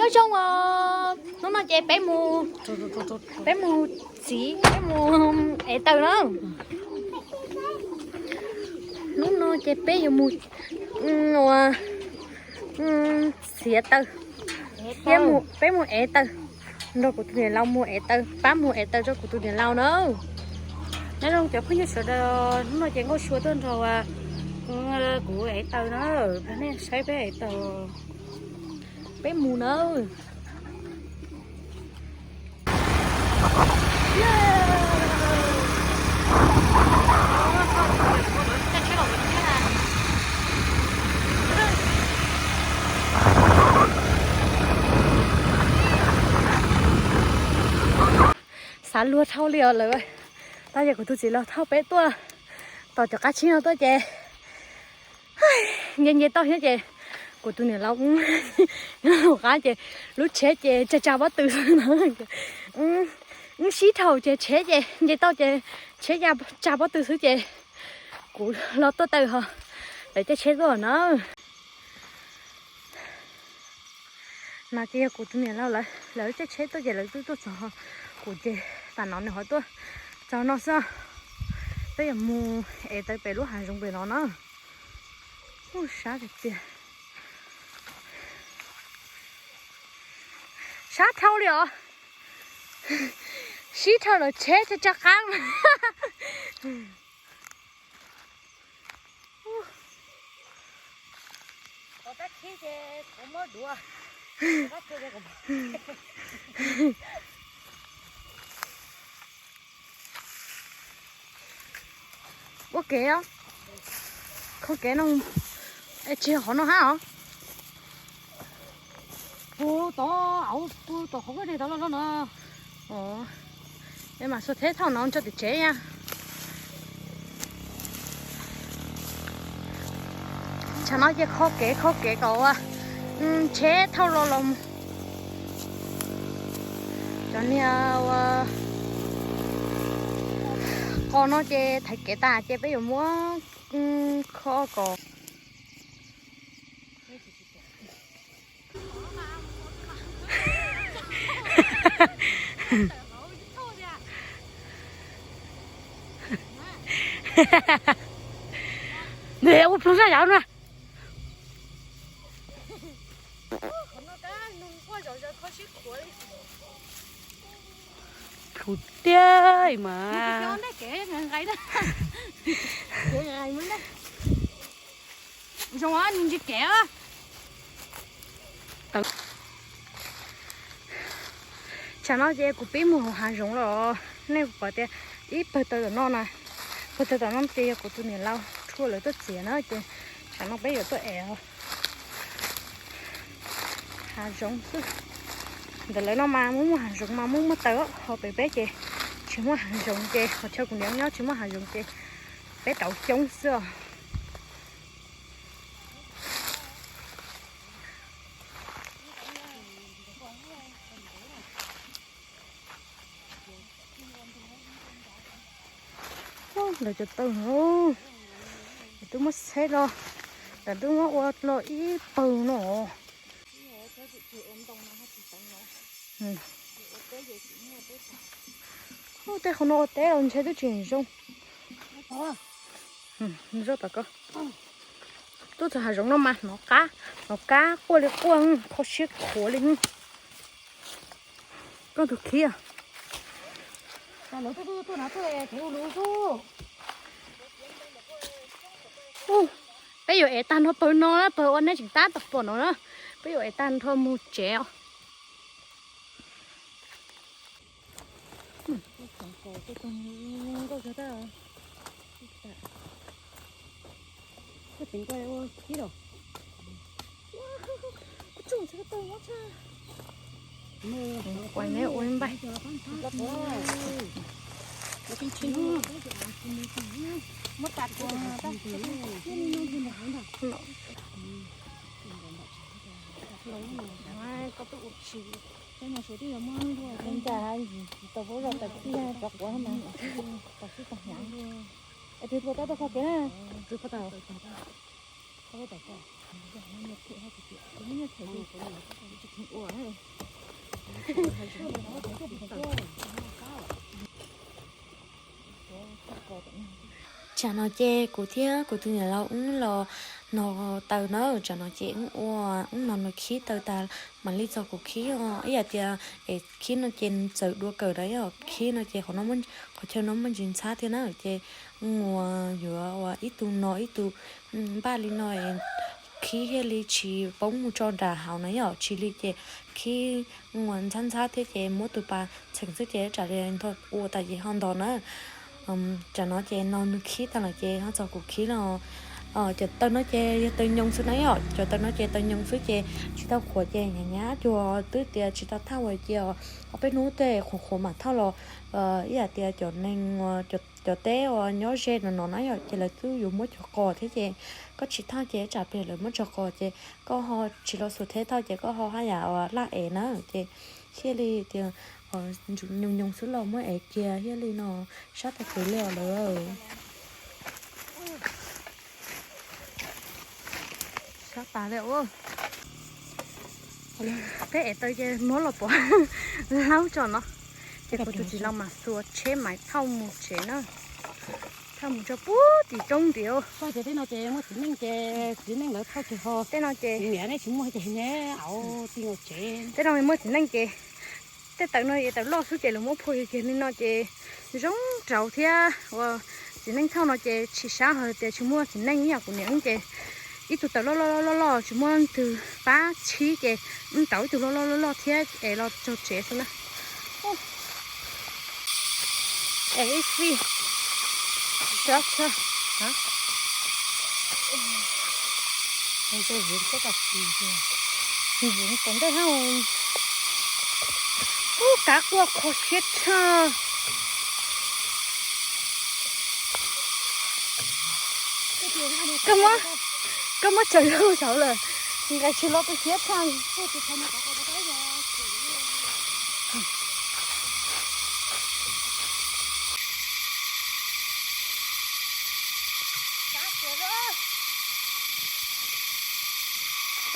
Nyob zoo os, hnub no ces peb mus, peb mus txiv, peb mus ev taws na. Hnub no ces peb yuav mus ua txiav taws, thiab peb mus ev taws, nrog kuv tus niam laus mus ev taws, pab mus ev taws rau kuv tus niam laus na. Nyob zoo cov phooj ywg sawv daws, hnub no ces Nkauj Sua tuaj nrog kuv ev taws na, nej saib peb ev taws, peb mus na. Xav luag dhau li os lawm. Tab yog kuv tus txiv laus thauj peb tuaj tom cov qab tsib no tuaj ces nce nce toj thiab ces kuv tus niam laus nyob hauv qab ces lub tsheb ces tsa tsa pob tw xwb na. Wb sib dhau ces tsheb ces nce toj ces tsheb tsa pob tw xwb ces kuv los tuaj taw ho lawv caij tsheb tuaj na. No ces yog kuv tus niam laus lawv, lawv caij tsheb tuaj ces lawv twb tuaj txog, kuv ces tam no nws ho tuaj txog no xwb. Peb yuav mus ev taws pem lub hav zoov pem no na. Ub, sab tiag tiag. Sab dhau li os. Sib dhau lawv tsheb tsa tsa qab mas. Ua kev os. Kho kev no. Es tsis yog qhov no hab os. Puag tod, puag tod qhov koj de tod los no. Es mam xuas tsheb thauj no tso tim tsev na. Tsam no ces kho kev kho kev kom ua tsheb thauj los los mus. Cov niag ua qos no ces thaiv kev tas ces peb yuav muab kho kom Nws ua plhu sab yav no. Plhu tiag mas. Zoo nws ntsis kev. Tsam no ces kuv pib mus hauv hav zoov los, nej pom tias ib pawg taws tom no na, pawg taws tom no ces yog kuv tus niam laus Rhuaj lawv tuaj txiav na ces tsam no peb yuav tuaj ev hav zoov xwb. Ntawm lawv no mas muaj muaj hav zoov mas muaj muaj taws, ho pem peb ces tsis muaj hav zoov ces qhov chaw kuv niam nyob tsis muaj hav zoov ces peb rauv xyoob xwb os. Lawv cov taws no, twb muab xeb los, lawv twb muab ua los ib pawg no. Tej qhov no ua teb los ntshe twb tsis zoo. Zoo tom ko. Tuaj txog hav zoov no mas hnov qab, hnov qab quaj li quaj, kho siab khuav li. Koj tus khib. Peb yuav ev tag nrho pawg no na, pawg uas nej tseem tab tom pom no na, peb yuav ev tag nrho mus tsev os. Quay neb ua npaij. Tau pub zog tawm tij cov quav tau sib tau hnyav. Es tus tua tab tuaj kho kev na. Tsam no ces kuv thiab kuv tus niam laus wb los no taws na, tsam no ces wb ua, wb no nws khib taws tas mam li txog kuv khib os. Ib yam tias es khib no ces txawm dua kawm na yom, khib no ces qhov no, qhov chaw no muaj ntsis ntxhab thiab na, ces ua yuav ua ib tug no ib tug npaj li no es khib thiaj li tsis poob mus tso nram hav na yom, tsis li ces khib ua ntxhab ntxhab thiab ces muab tus pas txheem xwb ces tsam li ua tas ces ho ntog na. Tsam no ces no nws khib tag lawm ces ho txog kuv khib los. Cov taws no ces yog taws nyoos xwb na yom, cov taws no ces taws nyoos xwb ces tsis tau qhuav ces hnyav hnyav cuag twb tias tsis tau thauj ua cia, ob peb hnub tej qhuav qhuav mam thauj los. Ib yam tias cov neeg, cov teb uas nyob ze no no na yom, ces lawv twb yuav muab cov qos thiab ces koj tsis thauj ces tsam pliag lawv muab cov qos ces koj ho tsis los xuas theb thauj ces koj ho haj yam laj ev na, ces thiaj li tias nyoos nyoos xwb los muab ev kiag thiaj li no sab tag kev li os lawm. Sab tas li. Peb ev taws ces muab los pov laub tso no, ces kuv tus txiv laus mam xuas tsheb maiv thauj mus tsev na, thauj mus tso puag tim roob ntiav. Tej no ces muaj txiv neej ces txiv neej lawv thauj ces ho, tej no ces niam nej tsis muaj ces ne au ti ua tsev. Tej no muaj txiv neej ces tej taws no es taws loj xwb ces lawv muab phua kiag li no ces zoo rauv thiab ua txiv neej thauj no ces tsis sab hos tias tsis muaj txiv neej ib yam kuv niam wb ces ib tug taws loj loj loj loj tsis muaj leej twg pab tshib ces wb rauv ib tug loj loj loj loj thiab es los tso tsev xwb na. Es ib fij, tom ntej, ub, kav quaj qhuav siab tshaj. Koj muab tsaws lug saud lawm, nqes tsis los kuv siab tshaj.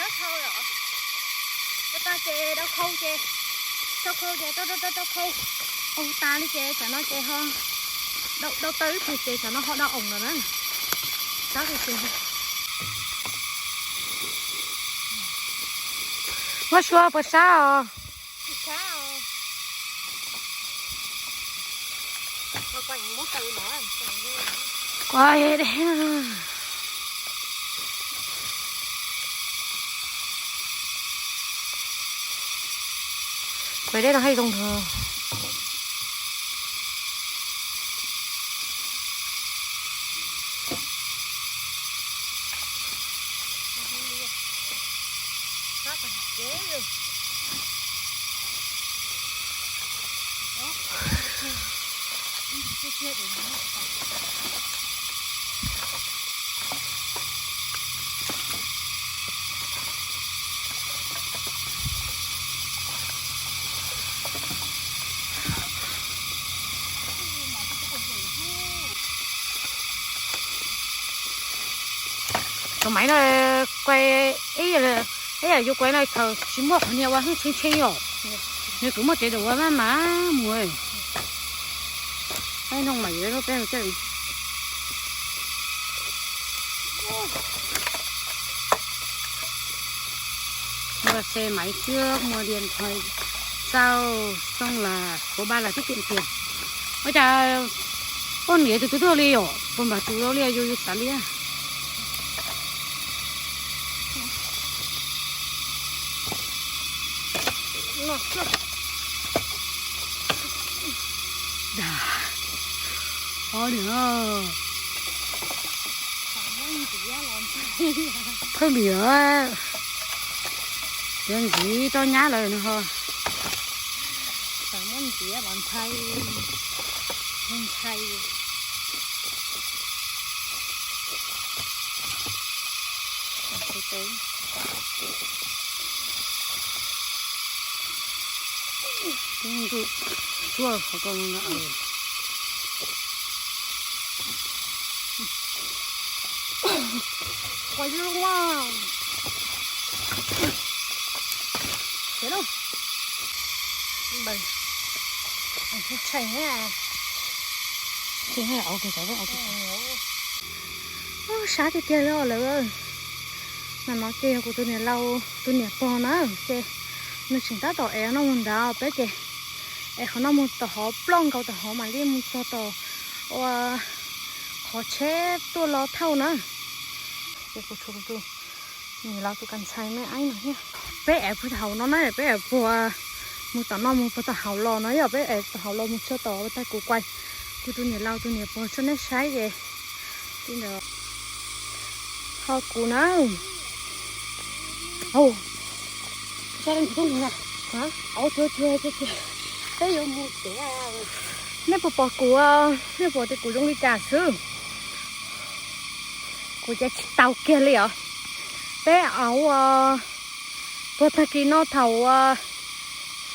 Rau khau ces, rau khau ces, rau khau ces rau rau rau khau, ua tas li ces tsam no ces ho dau taw ib pliag ces tsam no ho dau oom lawm na. Sab li ces. Muab sua puas sab os? Kuv dej no haj zoo ntag. Tus maiv no kuai, ib yam yus kuai no thaum tsis muaj qhov niag ua hwj tshee tshee os, nws kuj muaj tsev dum ua maj mam mus. Ib hnub mas yuav lub peb hau coj. Mua xe máy trước, mua điện thoại sau, xong là số ba là tiết kiệm tiền. Ua cas ua niam tus tus twg li yom, puas npam tus li yus yus xav li. Dag, o niam, pheej liam, yuav ntxiv rau nyab lawm no ho. Xav muab ntxiv los ntshai, ntshai. Tsuag qhov ko no. Quay luôn mà. Sab tiag tiag li lawm. Mas no ces yog kuv tus niam laus tus niam pog na, ces nws tseem tab tom ev noj mus nrad peb ces ev qhov noj mus tom hov, ploj nkaus tom hov mam li mus txog tom ua qhov tsheb tuaj los thauj na. Ces kuv tshuav kuv tus niam laus tus ka ntxhais me aib no thiab. Peb ev puag tom hauv no na, peb ev puag mus tom no mus puag tom hauv los no, yog peb ev tom hauv los mus txog tom tag kuv kuais kuv tus niam laus tus niam pog tso nej saib ces ho kuv na. Nej puas pom kuv, nej puas pom tias kuv zoo li cas xwb? Kuv ces tsis tau kiag li os. Peb auv puag tag kis no thaum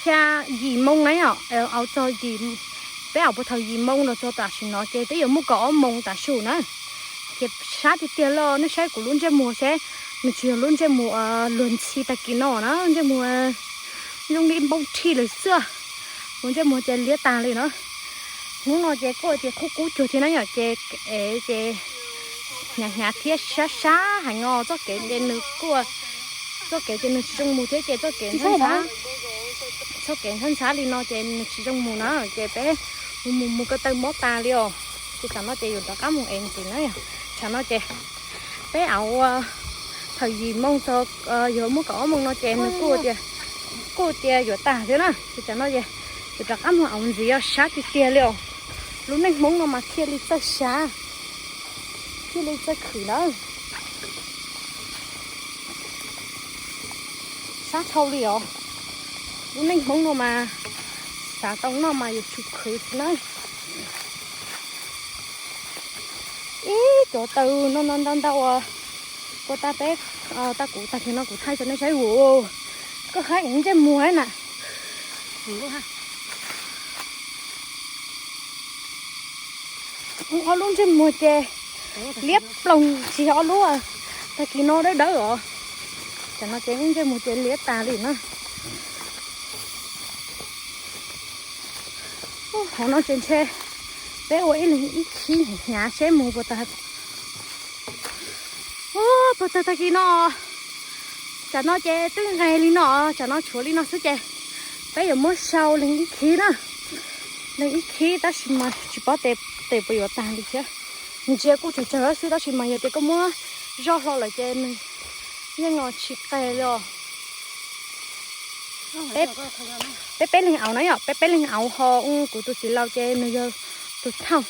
xya yim moo na yom, auv txog yim, peb auv puag thaum yim moo los txog tam sim no ces twb yuav muaj kaum ob moo tam sim na. Ces sab tiag tiag li, nej saib kuv lub ntsej muag seb, nws tsis yog lub ntsej muag luag ntxhi tag kis no na, ntsej muag zoo li npoo rhi lawm xwb. Kuv ntsej muag ces liab tag li na. Hnub no ces kuj tias qub qub cuag thiab na yom, ces ev ces hnyav hnyav thiab sab sab heev os. Txoj kev ces nws kuj, txoj kev ces nws tsis zoo mus thiab ces txoj kev ntxhab, txoj kev ntxhab ntxhab li no ces nws tsis zoo mus na, ces peb mus mus mus ko taw mob tas li os. Ces tsam no ces yuav rov qab mus ev ntxiv na yom. Tsam no ces peb auv thaum yim moo txog yuav muaj kaum ob moo no ces nws kuj tias, kuj tias yuav tag thiab na. Ces tsam no ces yuav rov qab mus auv ntxiv, sab tiag tiag li os. Lub neej Hmoob no mas thiaj li txawj sab, thiaj li txawj khwv na. Sab dhau li os. Lub neej Hmoob no mas xav tau noj mas yuav tsum khwv xwb na. Ib cov taw no no ntau ntau, ua tag peb, tag kuv tag kis no kuv thaij rau nej saib. Ua koj haib ntsej muag na. Ob lub ntsej muag ces liab ploog, tsis yog ob lub, tag kis no dawb dawb os. Tsam no ces ntsej muag ces liab tas li na. Hauv no ces ntshe peb ua ib leeg ib khib hnyav seb mus puas tag. Puas tag tag kis no. Tsam no ces twb nqes li no, tsam no tshuav li no xwb ces peb yuav muab sau leeg ib khib na. Leeg ib khib tab sis mas tsis paub tes puas yuav tag li thiab. Ntsia kuj tsawg tsawg xwb tab sis mas yog tias koj muab zoj hlo lawm ces nws yeej tsis qe li os. Peb peb leeg auv na yom, peb peb leeg auv ho kuv tus txiv laus ces nws yog tus thauj.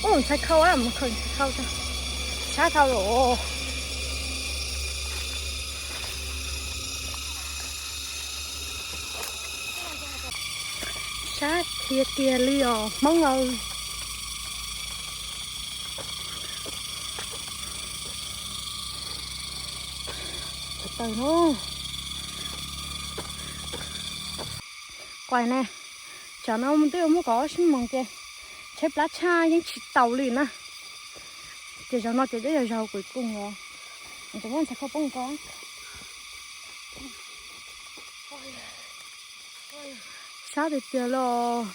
Ub, ntxhais khau, mus khau ntxhais khau, sab dhau lawm. Sab tiag tiag li os Hmoob aw. Taws no. Kuv ne, tsam no twb yuav muaj kaum ob xuab moos ces tshaib plab tshaj yeej tsis taus li na. Ces zaum no ces twb yog zaum kuv kooj los, ces muab ntxhais khau poob ko. Sab tiag tiag los.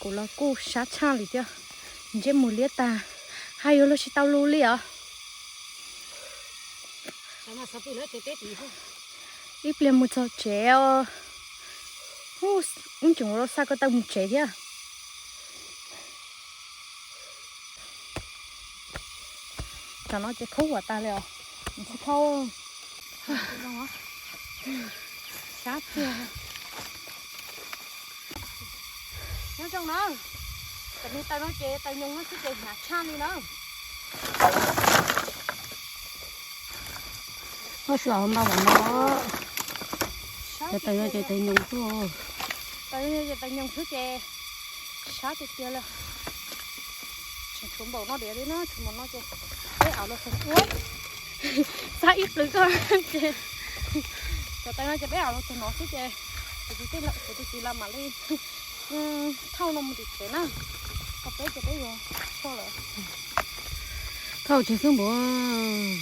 Kuv los kuj sab tshaj li thiab. Ntsej muag liab tag, hais yuav luag tsis tau lus li os. Ib pliag mus txog tsev os. Ub, ub tseem ua lub xaj ko taw mus tsev thiab. Tsam no ces khub huam tas li os. Ntxhais khau, sab tiag. Nyob zoo na, cov niag taws no ces taws nyoos no xwb ces hnyav tshaj li na. Muaj sij hawm ntau lawm no. Cov taws no ces taws nyoos xwb. Taws no ces taws nyoos xwb ces sab tiag tiag li. Tseem tshuav npaum no diam li na, tshuav npaum no ces peb au los txog ua, xab ib plhws ko ces, cov taws no ces peb au los txog no xwb ces kuv tus txiv los mam li thauj no mus tim tsev na. Kom peb ces peb yuav so lawm. Thauj tsev xwb npaum.